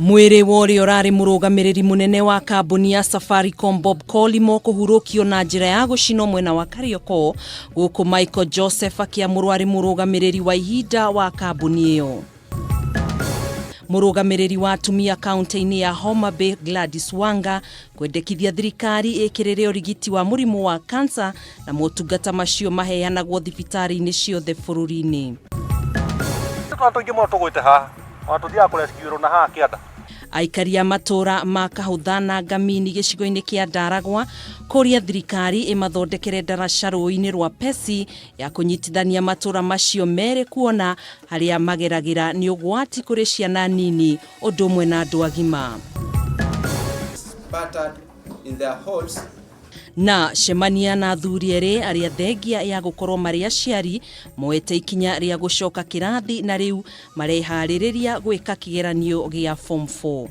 Mwĩrĩ wa ũrĩa ũrarĩ mũrũgamĩrĩri mũnene wa kambuni ya Safaricom Bob Collymore kũhurũkio na njĩra ya gũcinwo mwena wa Kariokor gũkũ Michael Joseph akĩamũrwo arĩ mũrũgamĩrĩri wa ihinda wa kambuni ĩyo. Mũrũgamĩrĩri wa atumia kaunti-inĩ ya Homa Bay Gladys Wanga kwendekithia thirikari ĩkĩrĩre ũrigiti wa mũrimũ wa kansa na motungata macio maheanagwo thibitarĩ-inĩ ciothe bũrũri-inĩ. Twana tũingĩ mũno tũgwĩte haha ona tũthiaga kũrescuĩrwo na haha kĩanda. Aikari a matũra ma Kahũtha na Ngamini gĩcigo-inĩ kĩa Ndaragwa kũria thirikari ĩmathondekere ndaraca rũĩ-inĩ rwa Pesi ya kũnyitithania matũra macio merĩ kuona harĩa mageragĩra nĩ ũgwati kũrĩ ciana nini ũndũ ũmwe na andũ agima. Spattered in their halls. Na cemania na athuri erĩ arĩa thengia ya gũkorwo marĩ aciari moete ikinya rĩa gũcoka kĩrathi na rĩu mareharĩrĩria gwĩka kĩgeranio gĩa form 4.